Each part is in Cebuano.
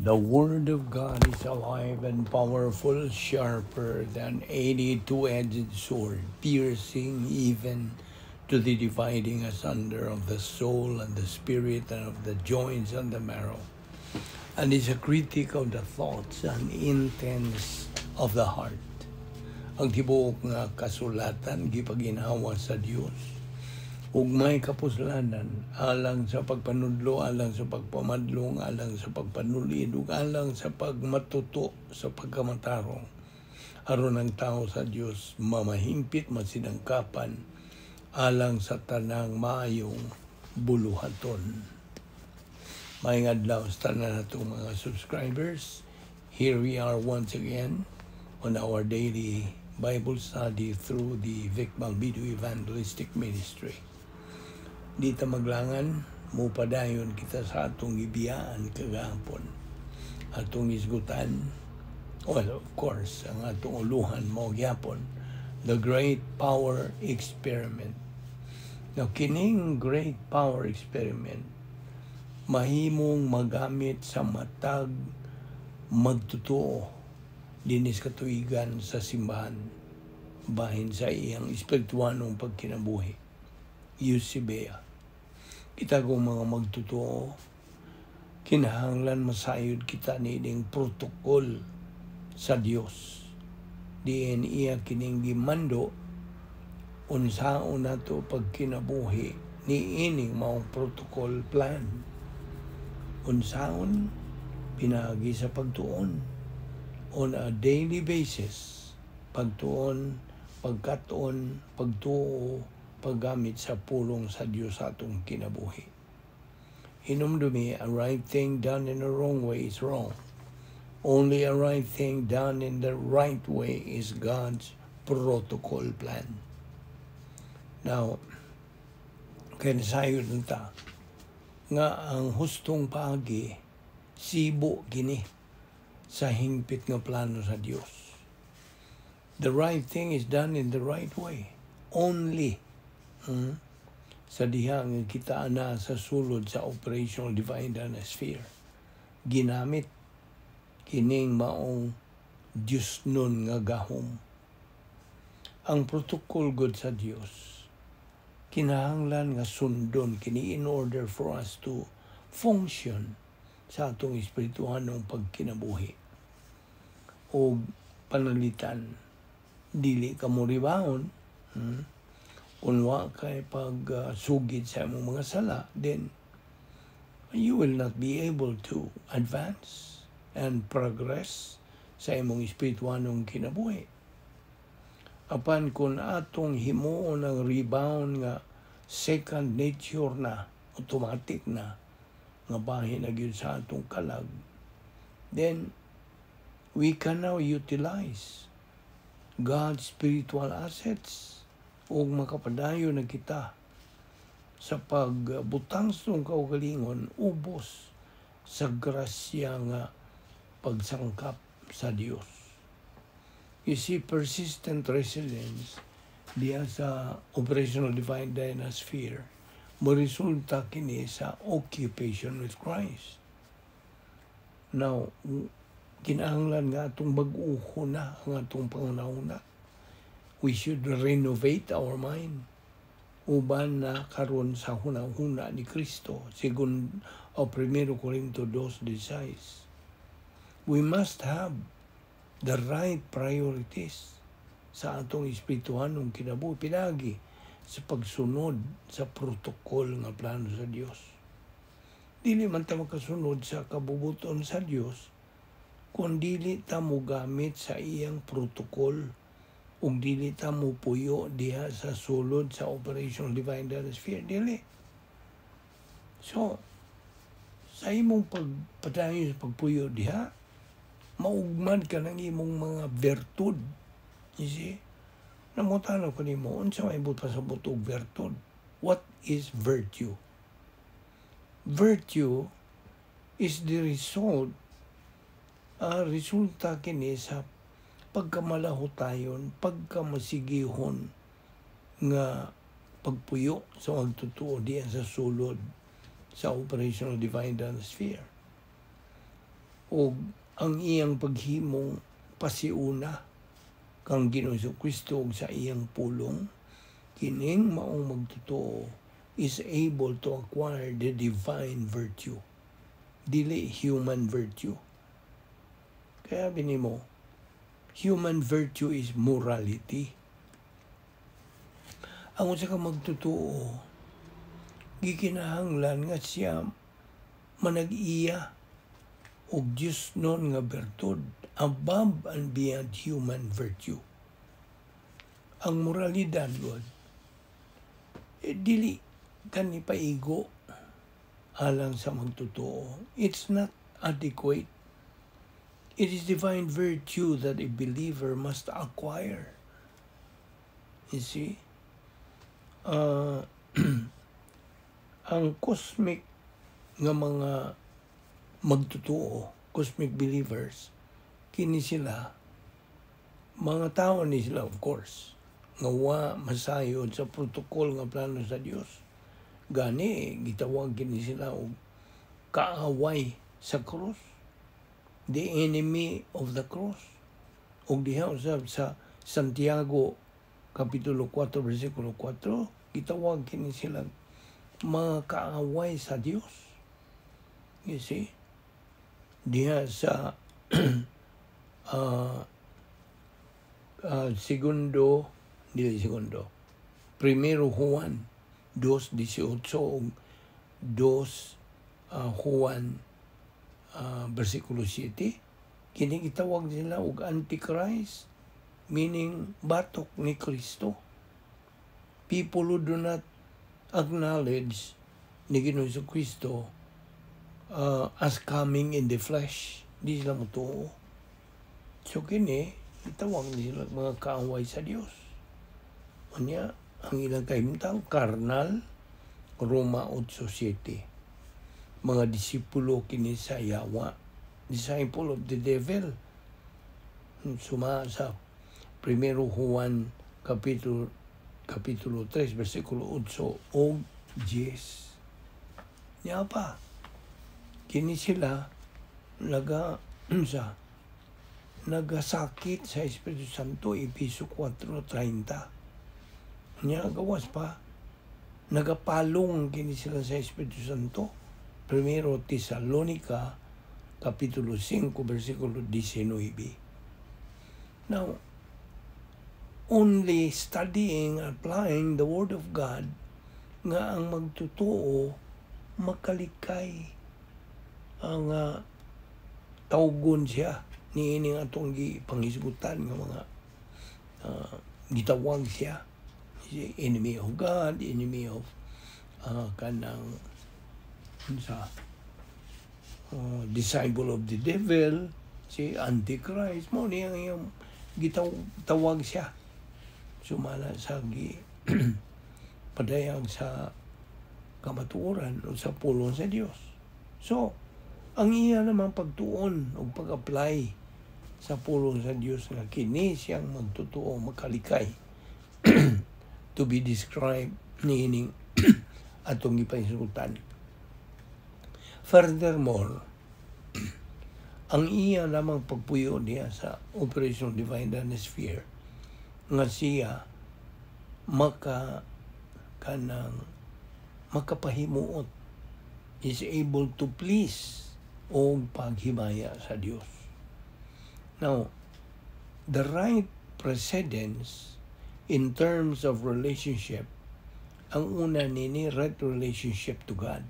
The Word of God is alive and powerful, sharper than any two-edged sword, piercing even to the dividing asunder of the soul and the spirit and of the joints and the marrow, and is a critic of the thoughts and intents of the heart. Ang tibuok nga kasulatan gipaginhawa sa Dios ug may kapuslanan alang sa pagpanudlo, alang sa pagpamadlong, alang sa pagpanulid, ug alang sa pagmatuto sa pagkamatarong, aron ang tao sa Dios mamahingpit, masinangkapan alang sa tanang maayong buluhaton. Maayong adlaw sa tanan natong mga subscribers. Here we are once again on our daily Bible study through the Vic Balbido Evangelistic Ministry. Di ta maglangan, mupadayon kita sa atong gibiyaan kagahapon. Atong isgutan, well, of course, ang atong uluhan mao gyapon, the Great Power Experiment. Now, kining Great Power Experiment, mahimong magamit sa matag magtotoo dinis katuigan sa simbahan bahin sa iyang espirituanong pagkinabuhi. Eusebia. Kita kung mga magtotoo, kinahanglan masayod kita niining protocol sa Dios. Diin iya kining gimando, unsaon nato pagkinabuhi niining maong protocol plan. Unsaon? Pinaagi sa pagtuon on a daily basis. Pagtuon, pagkatuon, pagtuo, paggamit sa pulong sa Dios sa atong kinabuhi. Hinumdumi, a right thing done in the wrong way is wrong. Only a right thing done in the right way is God's protocol plan. Now, kaya nasayod ta nga ang hustong paagi sibo kini sa hingpit nga plano sa Dios. The right thing is done in the right way. Only sa diha nga kita na sa sulod sa operational divine sphere. Ginamit kining maong Diyos nun nga gahom. Ang protocol gud sa Dios kinahanglan nga sundon kini in order for us to function sa atong espirituhanong pagkinabuhi. O panalitan, dili ka mo ribahon, Kung wa kay pag sugid sa imong mga sala, then you will not be able to advance and progress sa imong espirituhanong kinabuhi. Apan kung atong himuon ang rebound nga second nature na, automatic na, nga bahin na gyud sa atong kalag, then we can now utilize God's spiritual assets ug makapadayon na kita sa pagbutang sa atong kaugalingon ubos sa grasya nga pagsangkap sa Dios. You see, persistent residence diya sa operational divine dynasphere mo resulta kini sa occupation with Christ. Now, kinahanglan nga atong bag-uho na ang atong panghunahuna. We should renovate our mind uban na karon sa hunahuna ni Kristo sigon o 1 Corinto 2:16. We must have the right priorities sa atong espirituhanong kinabuhi pinagi sa pagsunod sa protocol nga plano sa Dios. Dili man ta makasunod sa kabubuton sa Dios kung dili ta mo gamit sa iyang protocol ug dili ta mo puyo diha sa sulod sa Operation Divine Sphere. Dili. So, sa imong pagpadayon sa pagpuyo diha, maugmad ka ng imong mga bertud. You see? Nangutana ko nimo, unsa may buot pasabot og bertud? What is virtue? Virtue is the result, resulta kini sa pagkamalahutayon, pagkamasigihon nga pagpuyo sa magtotoo diyan sa sulod sa operational divine sphere. O ang iyang paghimong pasiuna kang Ginoong Kristo ug sa iyang pulong, kining maong magtotoo is able to acquire the divine virtue, dili human virtue. Kaya binimo, human virtue is morality. Ang usa ka magtotoo, gikinahanglan nga siya manag-iya og Dios non nga bertud above and beyond human virtue. Ang moralidad God, eh, dili kani paigo alang sa magtotoo. It's not adequate. It is divine virtue that a believer must acquire. You see? Ang cosmic nga mga magtotoo, cosmic believers, kini sila, mga tao ni sila, of course, nga wa masayod sa protocol nga plano sa Dios. Gani, gitawag kini sila og kaaway sa cross. The enemy of the cross. Og diha usab sa Santiago Kapitulo 4 versikulo 4, gitawag kini sila mga kaaway sa Dios. You see? Diha sa segundo, dili segundo, Primero Juan 2.18 ug 2 Juan versikulo 7, kini gitawag nila og Antichrist, meaning batok ni Kristo, people who do not acknowledge ni Ginoong Kristo as coming in the flesh. Di sila motuo. So kini gitawag nila mga kaaway sa Dios. Unya, ang ilang kahimtang karnal, Roma 8.7. Mga disipulo kini sa yawa, disciple of the devil. Suma sa Primero Juan kapitulo 3 versikulo 8 og 10. Nya pa, kini sila naga sa nagasakit sa Espiritu Santo, Episo 4.30. Nya gawas pa, nagapalong kini sila sa Espiritu Santo. Primero Tesalonica, Kapitulo 5, versikulo 19. Now, only studying, applying the Word of God, nga ang magtotoo, makalikay ang tawgon siya niining atong gipanghisgutan nga mga gitawag siya enemy of God, enemy of kanang sa disciple of the devil, si Antichrist, mo niya ang iyang gitawag siya. Sumala sa gi padayag sa kamatuoran o sa pulong sa Dios. So, ang iya namang pagtuon o pag-apply sa pulong sa Dios nga kini siyang magtotoo makalikay to be described niining atong gipahisgutan. Furthermore, ang iya lamang pagpuyo niya sa Operation Divine Sphere nga siya maka kanang makapahimuot, is able to please o paghimaya sa Dios. Now, the right precedence in terms of relationship, ang una nini, right relationship to God.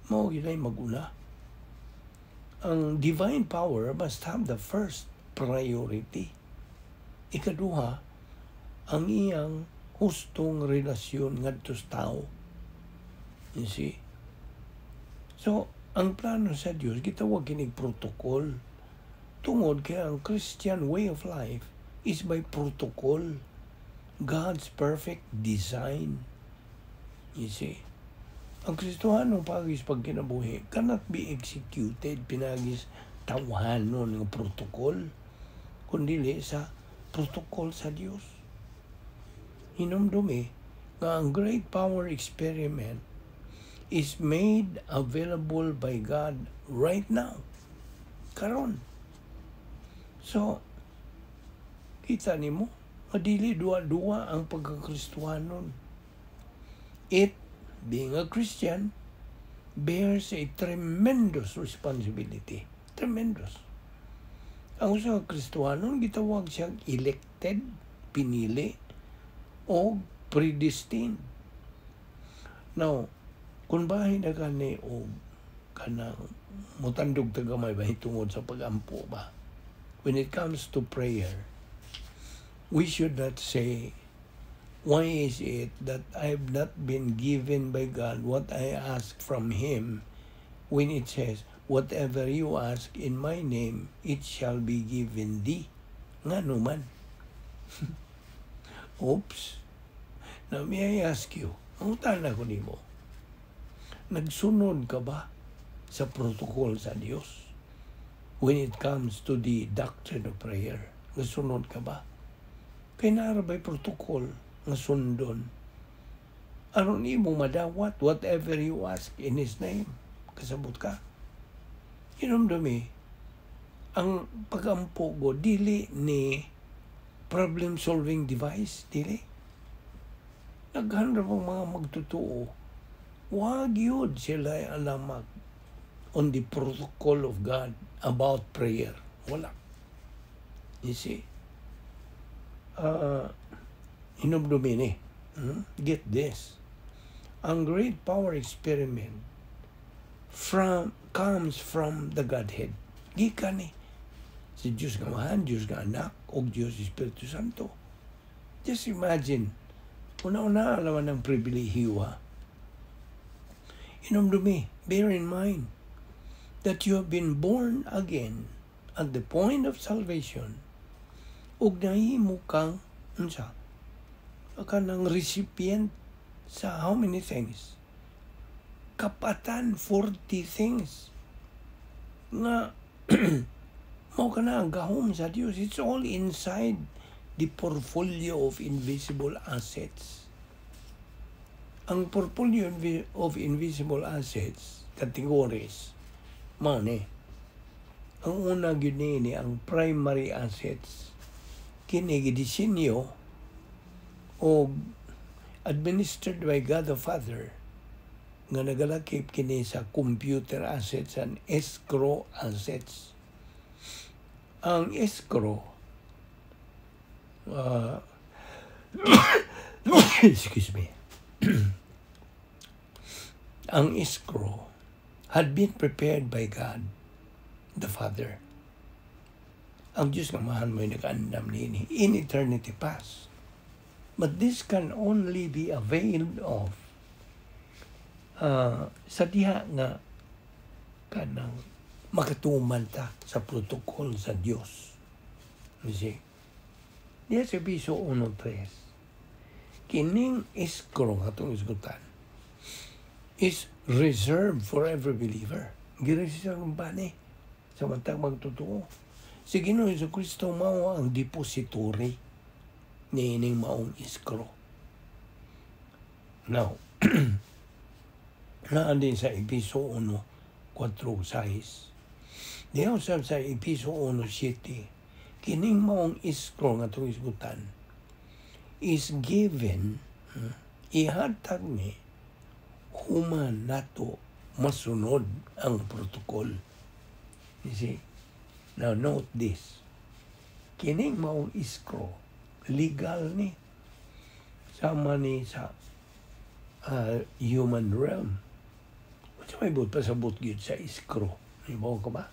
Mao gyud maguna. Ang divine power must have the first priority. Ikaduha, ang iyang hustong relasyon ngadto sa tao. You see? So, ang plano sa Dios gitawag kinig protocol. Tungod kay ang Christian way of life is by protocol. God's perfect design. You see? Ang Kristohanong pagis pagkinabuhi cannot be executed pinagis tawhanon ng protocol, kundi sa protocol sa Dios. Hinumdumi nga ang great power experiment is made available by God right now. Karon. So, kita nimo, dili duwa-duwa ang pagkakristuhanon. It, being a Christian, bears a tremendous responsibility. Tremendous. Ang usa ka Kristohanon, gitawag siyang elected, pinili, o predestined. Now, kung bahin na gani o kanang mutandog ta gamay ba tungod sa pagampo ba, when it comes to prayer, we should not say, "Why is it that I have not been given by God what I ask from Him?" when it says, "Whatever you ask in my name, it shall be given thee." Ngano man? Oops. Now, may I ask you, ang ko nimo, nagsunod ka ba sa protocol sa Dios when it comes to the doctrine of prayer? Nagsunod ka ba? Kay naa ba'y protocol nga sundon aron imo madawat whatever you ask in His name? Kasabot ka? Hinumdumi, ang pagampo ko, dili ni problem solving device, dili. Daghan ra mga magtotoo, wa gyud sila alamat on the protocol of God about prayer. Wala. You see? Hinumdumi ni. Get this. Ang great power experiment from comes from the Godhead. Gikan ni si Diyos nga Amahan, Diyos nga Anak, o Diyos Espiritu Santo. Just imagine, una-una alaman ng pribilehiyo ha. Hinumdumi, bear in mind that you have been born again at the point of salvation ug nahimo kang unsa kanang recipient sa how many things? Kapatan 40 things nga mao kana ang gahom sa Dios. It's all inside the portfolio of invisible assets. Ang portfolio of invisible assets categories mao ni. Ang una gyud ni ang primary assets. Kini gidisenyo o administered by God the Father nga nagalakip kini sa computer assets and escrow assets. Ang escrow, excuse me, ang escrow had been prepared by God the Father. Ang Diyos nga Amahan mo'y nag-andam niini in eternity past. But this can only be availed of sa diha nga kanang makatuman ta sa protocol sa Dios. You see? Diya sa Episo 1.3, kining escrow atong isgutan is reserved for every believer. Gireserve ba ni sa matag magtotoo? Si Ginoo Hesus Kristo mao ang depository niining maong escrow. Now, naa din sa Episo 1, 4, 6. Diha usab sa Episo 1, 7, kining maong escrow nga atong isgutan is given, ihatag ni human nato masunod ang protocol. You see? Now note this. Kining maong escrow, legal ni. Sama ni sa human realm. Unsa may buot pasabot gyud sa escrow? Hibaw ka ba?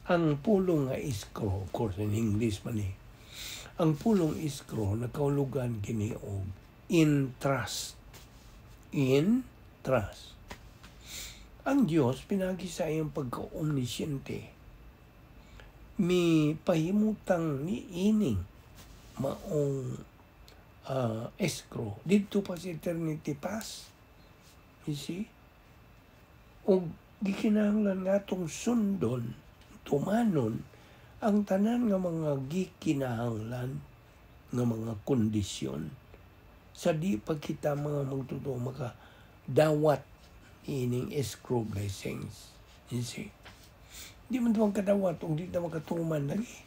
Ang pulong nga escrow, of course in English man ni. Ang pulong escrow nakahulugan kini og in trust. In trust. Ang Dios pinagi sa iyang pagka-omnisciente mi pahimutang ni ining maong escrow didto pa sa eternity past. You see? Og gikinahanglan nga atong sundon, tumanon ang tanan nga mga gikinahanglan nga mga kondisyon sa di pa kita mga magtotoo maka dawat ining escrow blessings. You see? Di man ito kadawat kung di na makatuman lagi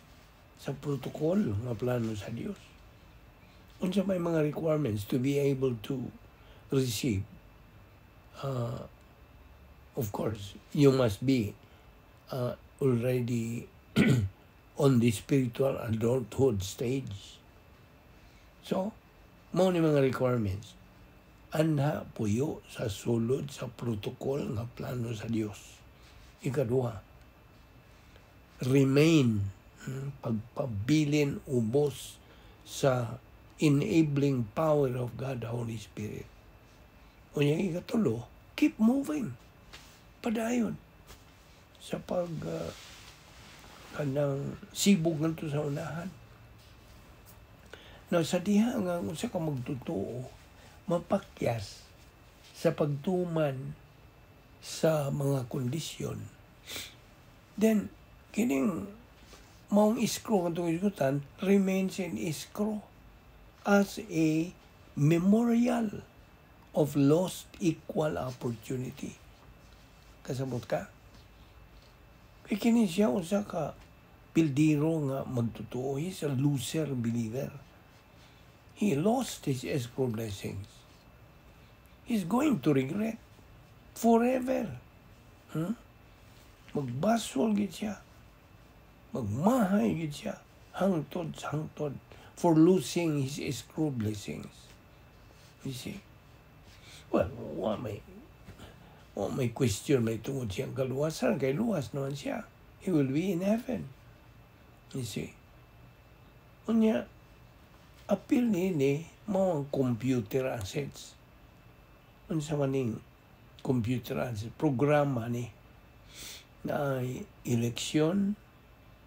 sa protocol nga plano sa Dios. Unsa may mga requirements to be able to receive? Of course, you must be already on the spiritual adulthood stage. So, mao ni mga requirements. Anha puyo sa sulod sa protocol nga plano sa Dios. Ikaduha, remain, pagpabilin ubos sa enabling power of God the Holy Spirit. Unya ikatulo, keep moving. Padayon sa pag kanang sibog ngadto sa unahan. Now, sa diha nga ang usa ka magtotoo mapakyas sa pagtuman sa mga kondisyon, then kining maong escrow nga hisgutan remains in escrow as a memorial of lost equal opportunity. Kasabot ka? Kay kini siya usa ka pildiro nga magtotoo. He's a loser believer. He lost his escrow blessings. He's going to regret forever. Magbasol gid siya. Magmahay gid siya. Hangtod sa hangtod for losing his escrow blessings. You see? Well, wa may question may tungod siyang kaluwasan. Kay luwas naman siya. He will be in heaven. You see? Unya, apil niini mao ang computer assets. Unsa man ning computer assets? Programa ni na ay election,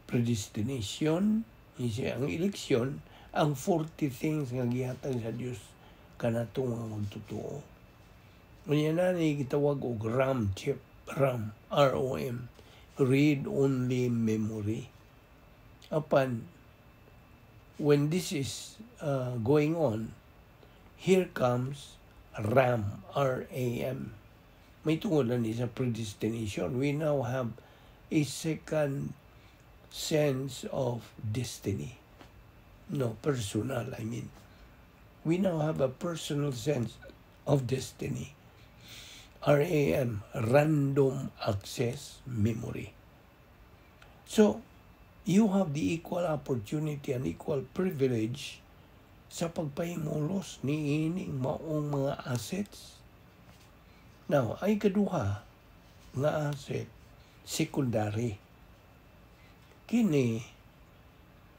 predestination, siya ang election, ang 40 things nga gihatag sa Dios kanatong mga magtotoo. Unya na ni gitawag og RAM chip, RAM, ROM, read only memory. Apan when this is going on, here comes RAM, RAM. May tungod lang ni sa predestination. We now have a second sense of destiny. No, personal, I mean. We now have a personal sense of destiny. RAM, random access memory. So, you have the equal opportunity and equal privilege sa pagpahimulos ni ining maong mga assets. Now, ay kaduha nga asset, secondary. Kini,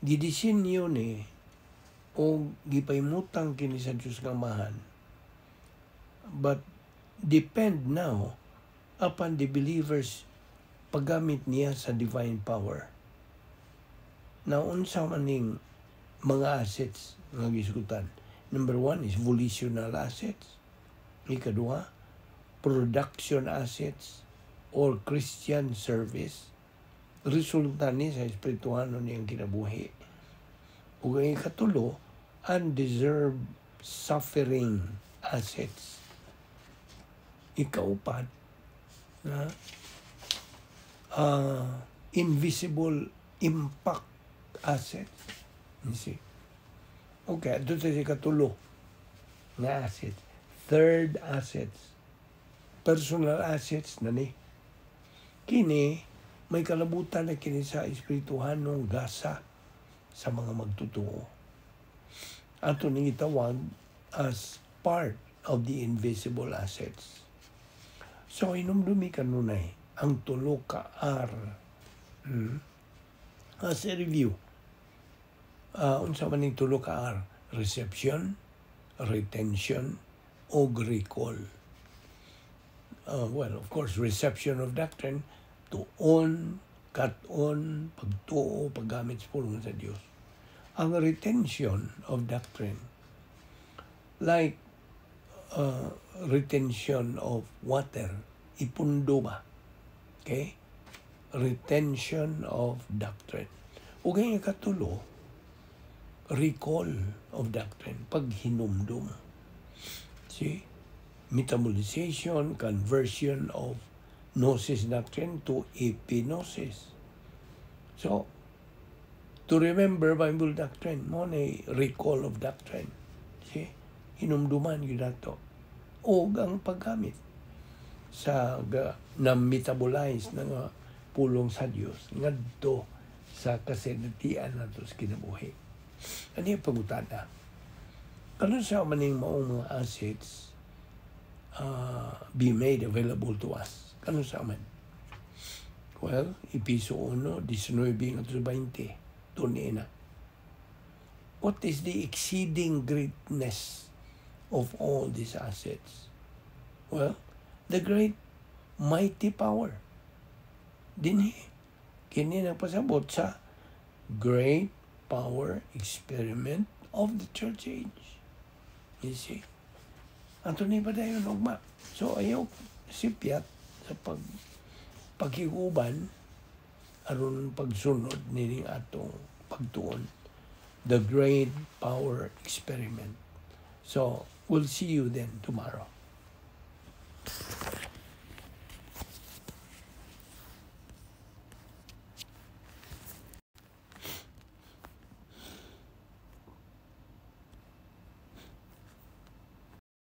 gidisenyo ni o gipahimutang kini sa Diyos nga Amahan. But depend now upon the believers paggamit niya sa divine power. Now, unsa man ning mga assets nga gisgutan? Number one is volitional assets. Ikaduha, production assets or Christian service. Resulta ni sa espirituhanon niyang kinabuhi. Ug ang ikatulo, undeserved suffering assets. Ikaupat, na invisible impact assets. You see? Okay, doon sa ikatulo nga assets. Third assets. Personal assets na ni. Kini, may kalabutan na kini sa espirituhanong gasa sa mga magtotoo. Ato ning itawag as part of the invisible assets. So, hinumdumi kanunay ang tulo ka R. As a review, unsa man ning tulo ka R? Reception, retention, o recall. Well, of course, reception of doctrine, tuon, kat-on, pagtuo, paggamit sa pulong sa Dios. Ang retention of doctrine, like retention of water, ipundo ba? Okay? Retention of doctrine. Ug ang ikatulo, recall of doctrine, paghinumdum. See? Metabolization, conversion of gnosis doctrine to epignosis. So, to remember Bible doctrine, mao na recall of doctrine. See? Hinumduman gyud nato. O ang paggamit sa ga, na metabolize na nga pulong sa Dios ngadto sa kasinatian nato sa kinabuhi. Ano yung pangutana? Kanus-a maning maong mga assets be made available to us? Kanus-a man? Well, Episo 1, 19 ngadto 20. Tuni na. What is the exceeding greatness of all these assets? Well, the great mighty power. Dinhi. Kini nagpasabot sa great power experiment of the church age. You see? Ato ni padayon ugma. So ayaw sipyat sa pagkiguban aron pagsunod nining atong pagtuon. The great power experiment. So, we'll see you then tomorrow.